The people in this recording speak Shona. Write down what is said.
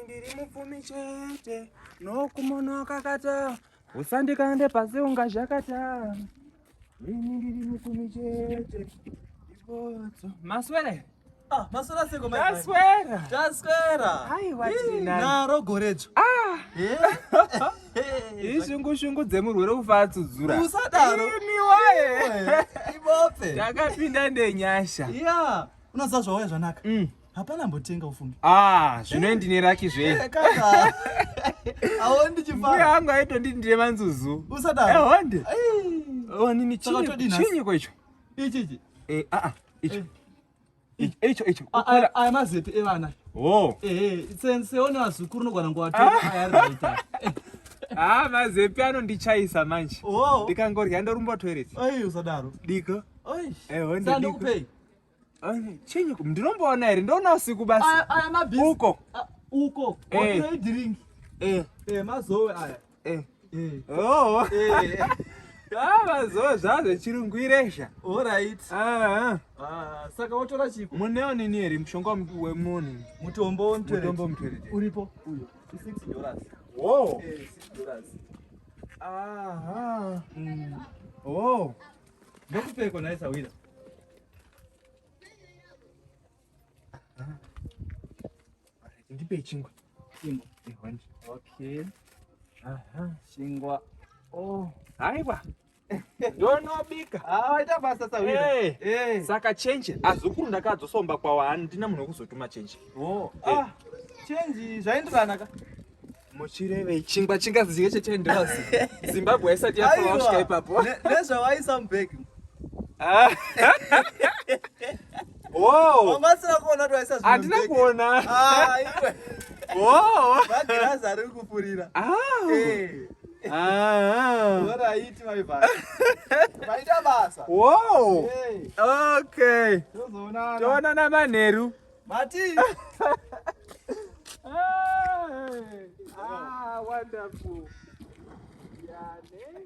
Ini ndiri mupfumi chete nokumonoka kata usandikande pasi ungazhakata. Ini ndiri mupfumi chete. Ibotso. Maswera. Ah, maswera seko mai. Taswera. Taswera. Aiwa tiri nani. Naro goredzo. Ah. Eh. Ishungu shungu dzemurwere kufa atsudzura. Usadaro. Imi waye. Ibope. Takapinda nenyasha. Yeah. Unoziva zvauya zvanaka. Hapana mbotenga ufunge. Ah, zvino ndine raki zve. Eh, kaka. Awo ndichifara. Mbuya angu aitonditi ndine manzuzu. Usadaro. Eh, honde. Ai. Oh, nini Saka chinyi todii nhasi? chinyi koicho? Ichi ichi. Eh, ah ah, icho. Icho icho icho. A- Kukola. Aya mazepi evana. Oh. Eh, seone vazukuru unogona kuvatora aya rivaita. Ah, mazepi anondichaisa manje. Oh. Ndikangorya ndorumba toilet. Ai, usadaro. Diko. Ai. Eh, honde Saka diko. ndokupei. Ah, Chinyi ndinomboona here? Ndoona usiku basi. Aya aya mabisi. Uko. Ah, Uko. Eh. Oi drink. Eh, Eh, mazowe aya. eh. Eh. Oh. Eh. Ah, mazowe zvazvechirungu iresha. All right. Ah, ah. Ah, saka wotora chiko? Munewo nini here mushonga wemunhu? Mutombo wemutoilet. Mutombo wemutoilet. Uripo uyo. $6. Wow. Eh, $6. Aha. Oh. Ndokupeko naye sawira. Ndipe chingwa. Chingwa. Eh, wanje. Okay. Aha. Chingwa. Oh. Aiwa. Ndonobika. Ah, waita basa sawira. Eh. Eh. Saka chenje azukuru ndakadzosomba kwawo handina munhu wekuzotuma chenje. Oh. Ah. Chenji zvaenderana ka. Muchirevei chingwa chingazike chechendirazi. Zimbabwe haisati yafa wasvika ipapo. Nezvawaisa mubhegi. Ah. Wow. Wanga usina kuona kuti waisa zvinhu Handina mubhegi. kuona. Ah, iwe. Wow. Magirazi ari kufurira. Ah. Eh. Ah. Alright, my bad. Maita basa. Wow. Eh. Okay. Tozoonana. Toonana manheru. Mati. Hey. Ah, wonderful. Yeah, ne?